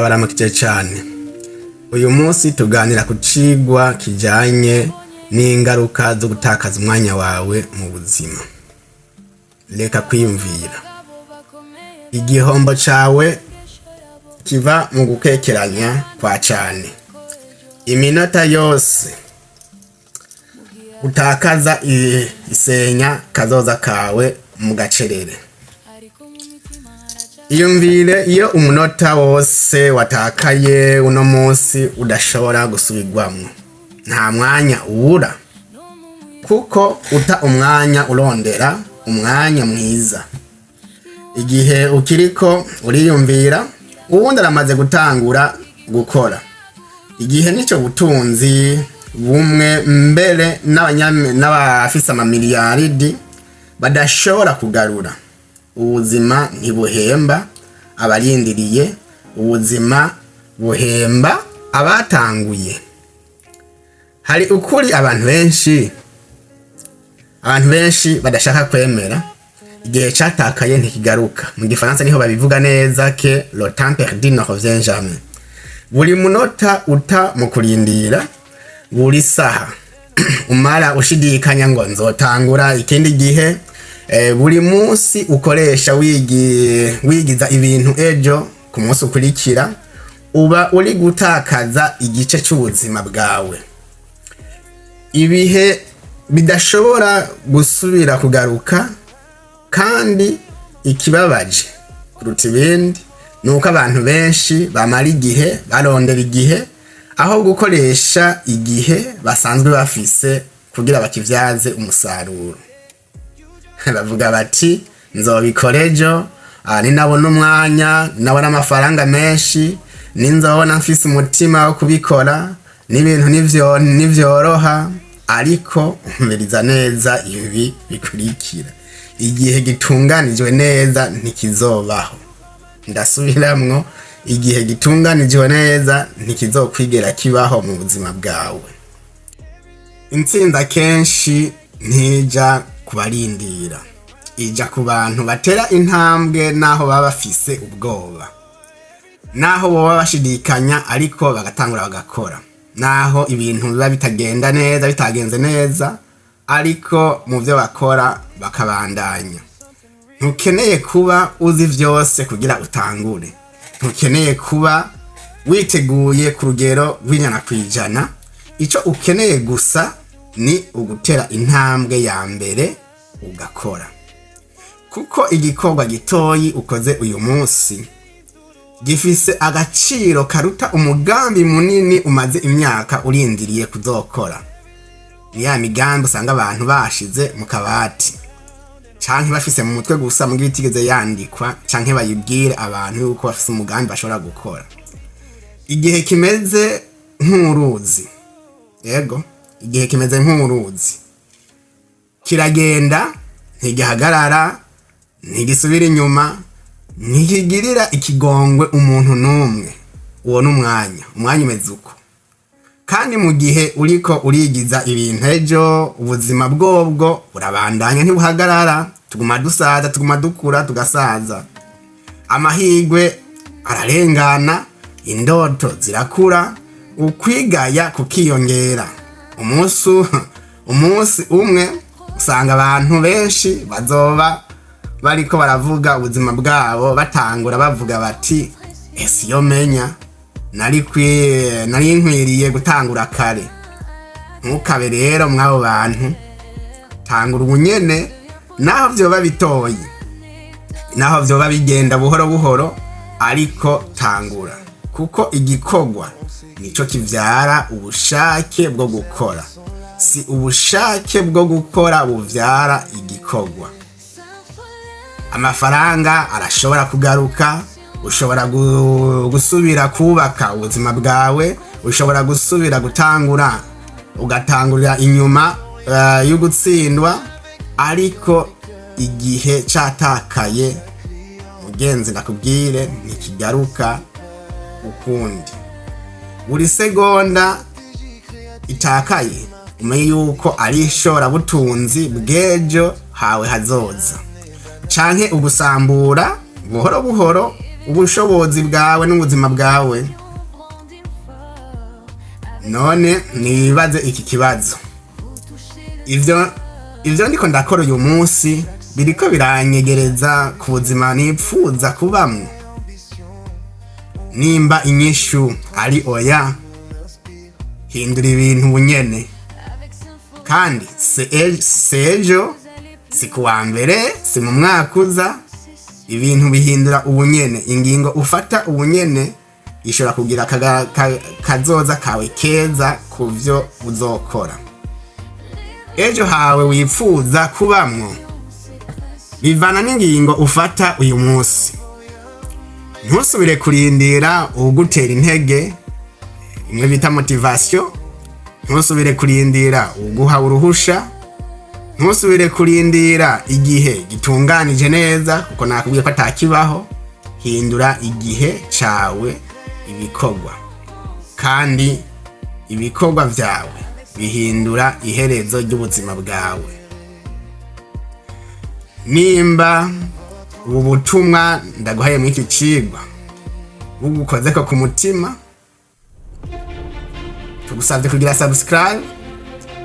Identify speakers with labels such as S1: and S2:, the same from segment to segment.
S1: Ndabaramukije cane. Uyu munsi tuganira ku cigwa kijanye n'ingaruka zo gutakaza umwanya wawe mu buzima. Reka kwiyumvira. Igihombo cawe kiva mu gukekeranya kwa cane. Iminota yose utakaza isenya kazoza kawe mu gacerere. Iyumvire iyo umunota wose watakaye uno munsi udashobora gusubirwamwo. Nta mwanya ubura, kuko uta umwanya urondera umwanya mwiza. Igihe ukiriko uriyumvira, uwundi aramaze gutangura gukora. Igihe nico butunzi bumwe mbere n'abafise amamiliyaridi badashobora kugarura. Ubuzima ntibuhemba abarindiriye, ubuzima buhemba abatanguye. Hari ukuri abantu benshi badashaka kwemera: igihe catakaye ntikigaruka. Mu gifaransa niho babivuga neza que le temps perdu ne revient jamais. Buri munota uta mu kurindira, buri saha umara ushidikanya ngo nzotangura ikindi gihe, buri munsi ukoresha wigiza ibintu ejo ku munsi ukurikira, uba uri gutakaza igice c'ubuzima bwawe. Ibihe bidashobora gusubira kugaruka. Kandi ikibabaje kuruta ibindi ni uko abantu benshi bamara igihe barondera igihe aho gukoresha igihe basanzwe bafise kugira bakivyaze umusaruro. Bavuga bati: "Nzobikora ejo, ninabona umwanya, ninabona amafaranga menshi, ninzobona mfise umutima wo kubikora, n'ibintu nivyo nivyoroha." Ariko umviriza neza ibi bikurikira: igihe gitunganijwe neza ntikizobaho. Ndasubiramwo: igihe gitunganijwe neza ntikizokwigera kibaho mu buzima bwawe. Intsinzi akenshi ntija kubarindira, ija ku bantu batera intambwe n'aho baba bafise ubwoba, naho boba bashidikanya, ariko bagatangura bagakora, naho ibintu biba bitagenda neza, bitagenze neza, ariko mu byo bakora bakabandanya. Ntukeneye kuba uzi vyose kugira utangure. Ntukeneye kuba witeguye ku rugero rw'100%. Ico ukeneye gusa ni ugutera intambwe ya mbere ugakora, kuko igikorwa gitoyi ukoze uyu munsi gifise agaciro karuta umugambi munini umaze imyaka urindiriye kuzokora. Ni ya migambi usanga abantu bashize mu kabati canke bafise mu mutwe gusa, mugihe itigeze yandikwa canke bayibwire abantu yuko bafise umugambi bashobora gukora. Igihe kimeze nk'uruzi. Yego, igihe kimeze nk'uruzi, kiragenda, ntigihagarara, ntigisubira inyuma, ntikigirira ikigongwe umuntu n'umwe. Uwo ni umwanya. Umwanya umeze uko. Kandi mu gihe uriko urigiza ibintu ejo, ubuzima bwobwo burabandanya, ntibuhagarara. Tuguma dusaza, tuguma dukura, tugasaza. Amahirwe ararengana, indoto zirakura, ukwigaya kukiyongera. Umunsi umwe usanga abantu benshi bazoba bariko baravuga ubuzima bwabo, batangura bavuga bati: "Ese iyo menya nari nkwiriye gutangura kare." Ntukabe rero mw'abo bantu. Tangura ubunyene, naho vyoba bitoyi, naho vyoba bigenda buhoro buhoro, ariko tangura, kuko igikorwa nico kivyara ubushake bwo gukora, si ubushake bwo gukora buvyara igikorwa. Amafaranga arashobora kugaruka, ushobora gusubira kubaka ubuzima bwawe, ushobora gusubira gutangura, ugatangurira inyuma yo gutsindwa. Ariko igihe catakaye, mugenzi, ndakubwire, ntikigaruka ukundi. Buri segonda itakaye, umenye yuko ari ishorabutunzi bw'ejo hawe hazoza, canke ugusambura buhoro buhoro. Ubushobozi bwawe n'ubuzima bwawe. None nibaze iki kibazo: Ivyo ndiko ndakora uyu munsi biriko biranyegereza ku buzima nipfuza kubamwo?" Nimba inyishu ari oya, hindura ibintu bunyene. Kandi si ejo, si kuwa mbere, si mu mwaka uza. Ibintu bihindura ubunyene. Ingingo ufata ubunyene ishobora kugira kazoza kawe keza ku vyo uzokora. Ejo hawe wipfuza kubamwo bivana n'ingingo ufata uyu munsi. Ntusubire kurindira uwugutera intege, imwe bita motivation. Ntusubire kurindira uguha uruhusha. Ntusubire kurindira igihe gitunganije neza, kuko nakubwiye ko atakibaho. Hindura igihe cawe ibikorwa, kandi ibikorwa vyawe bihindura iherezo ry'ubuzima bwawe. Nimba ubu butumwa ndaguhaye muri iki cigwa bugukozeko ku mutima, tugusabye kugira subscribe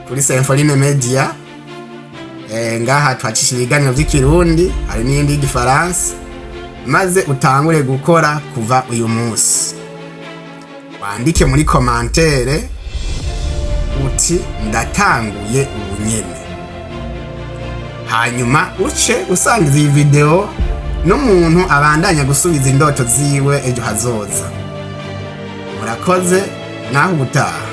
S1: kuri Symphorine Media. Ngaha twacisha ibiganiro vy'Ikirundi, hari n'iyindi y'Igifaransa. Maze utangure gukora kuva uyu munsi. Wandike muri commentaire uti: "Ndatanguye ubunyene." Hanyuma uce usangiza iyi video n'umuntu abandanya gusubiza indoto ziwe ejo hazoza. Murakoze, naho ubutaha.